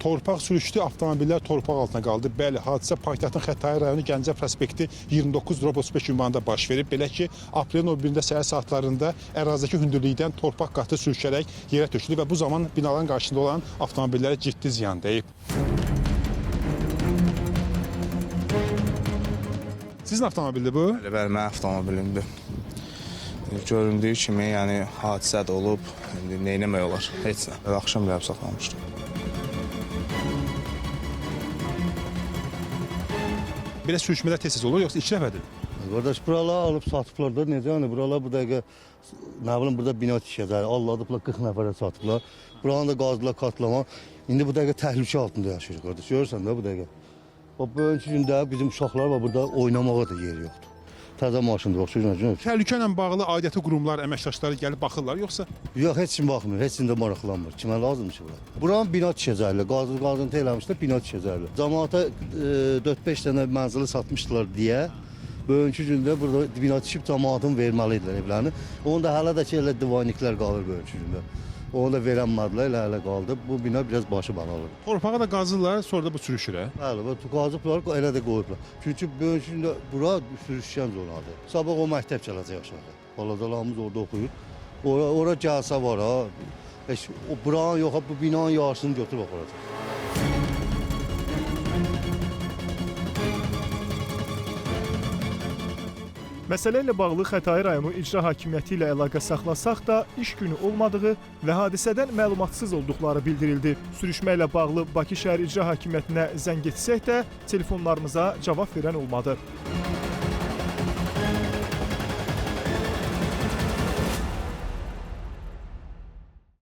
Torpaq sürüşdü, avtomobillər torpaq altına qaldı. Bəli, hadisə paytaxtın Xətai rayonu Gəncə prospekti 29/35 ünvanında baş verib. Belə ki, aprelin 11-də səhər saatlarında ərazidəki hündürlükdən torpaq qatı sürüşərək yerə töküldü və bu zaman binaların qarşısında olan avtomobillərə ciddi ziyan dəyib. Sizin avtomobildir bu? Bəli, bəli, mənim avtomobilimdir. Göründüyü kimi, yəni hadisə də olub, indi nə etmək olar? Heç nə. Elə axşam gəlib saxlamışdım. Belə sürüşmələr tez-tez olur, yoxsa ilk dəfədir? Qardaş, buralar alıb satıblar da, necə yəni buralar bu dəqiqə nə bilim burada bina tikəcək, alladıblar 40 nəfərə satıblar. Buranı da qazdılar katlama. İndi bu dəqiqə təhlükə altında yaşayırıq qardaş. Görürsən də bu dəqiqə. Bax bugünkü gündə bizim uşaqlar var burada oynamağa da yeri yoxdur. Təzə maşındır, bax görürsən. Təhlükə ilə bağlı aidiyyəti qurumlar, əməkdaşları gəlib baxırlar, yoxsa Yox, heç kim baxmır, heç kim də maraqlanmır. Kimə lazımdır ki bura? Buranın bina tikəcəklər, qazıntı eləmişlər, bina tikəcəklər. Camaata 4-5 dənə mənzili satmışdılar deyə bugünkü gündə burada bina tikib camaatın verməli idilər evlərini. Onu da hələ də ki elə divaniklər qalır bugünkü gündə. Onu da verənmədilər, elə hələ qaldı. Bu bina biraz başı balalıdır. torpağa da qazırlar, sonra da bu sürüşür, hə? Bəli, bu qazıblar, elə də qoyublar. Çünki bugünkü gündə bura sürüşkən zonadır. Sabah o məktəb gələcək aşağı. Balacalarımız orada oxuyur. Ora gəlsə var ha. Heç o buranın yox, bu binanın yarısını götürüb aparacaq. Məsələ ilə bağlı Xətai rayonu icra hakimiyyəti ilə əlaqə saxlasaq da iş günü olmadığı və hadisədən məlumatsız olduqları bildirildi. Sürüşmə ilə bağlı Bakı şəhər icra hakimiyyətinə zəng etsək də telefonlarımıza cavab verən olmadı.